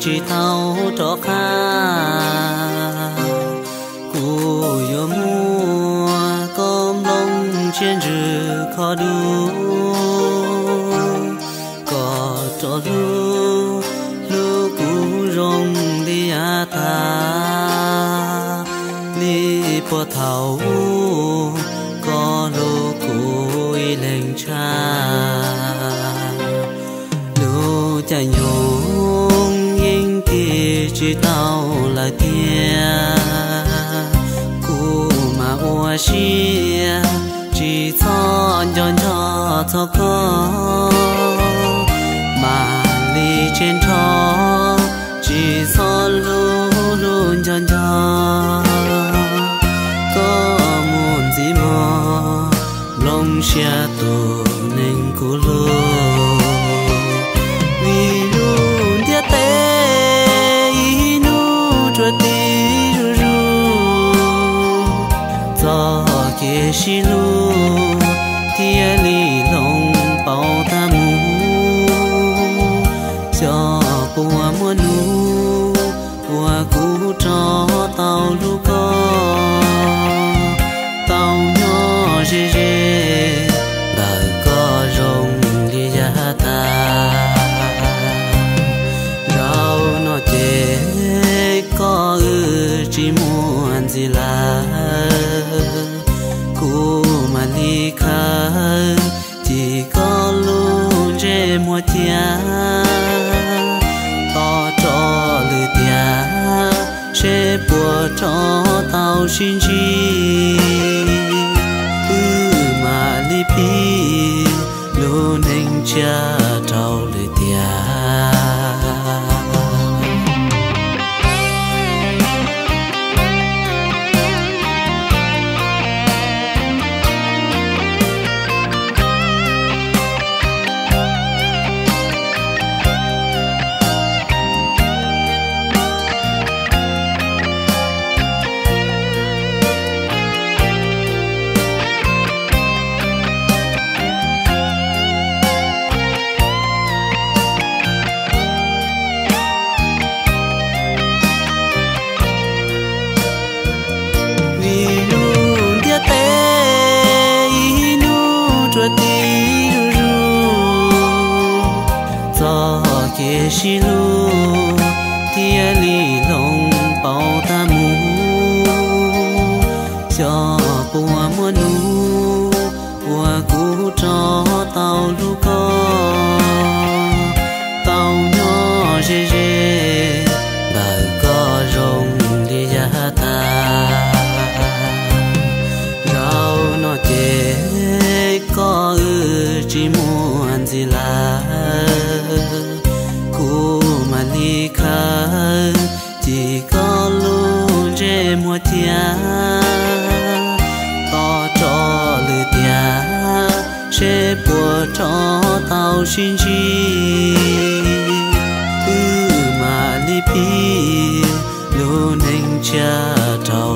tsis tau rov qab. Kuv yuav muab koj nplooj siab ntsws kho dua, kom rov hlub, hlub kuv zoo li yav tag li. Puag thaum ub koj hlub kuv ib leeg tshaj, lub caij nyoog yeej tig tsis tau lawm tiag. Kuv mam ua siab tsis txhob nco nco txog koj, mam li tseg nrho tsis txhob hlub hlub nco nco. Koj mus ntxiv mog, nplooj siab tus neeg kuv hlub. Vim lub ntiaj teb ib hnub tsuas tiv zuj zus, txoj kev sib hlub thiaj li hloov pauv tag mus. Xyov puas muaj hnub uas kuv rov tau hlub koj, tau nyob ze ze ntawm koj zoo li yav tag. Zaum no ces koj wb tsis muaj ntxiv lawm, kuv mam li khaws cim koj lub ntsej muag cia, tos rov lwm tiam seb puas rov tau sib ntsib. Wb mam li pib lub neej tshiab rau lwm tiam. Vim lub ntiaj teb ib hnub tsuas tiv zuj zus, txoj kev sib hlub thiaj li hloov pauv tag mus. Xyov puas muaj hnub uas kuv rov tau hlub koj, tau nyob ze ze ntawm koj zoo li yav tag. Zaum no ces koj wb tsis muaj ntxiv lawm, kuv mam li khaws cim koj lub ntsej muag cia, tos rov lwm tiam seb puas rov tau sib ntsib. Wb mam li pib lub neej tshiab rau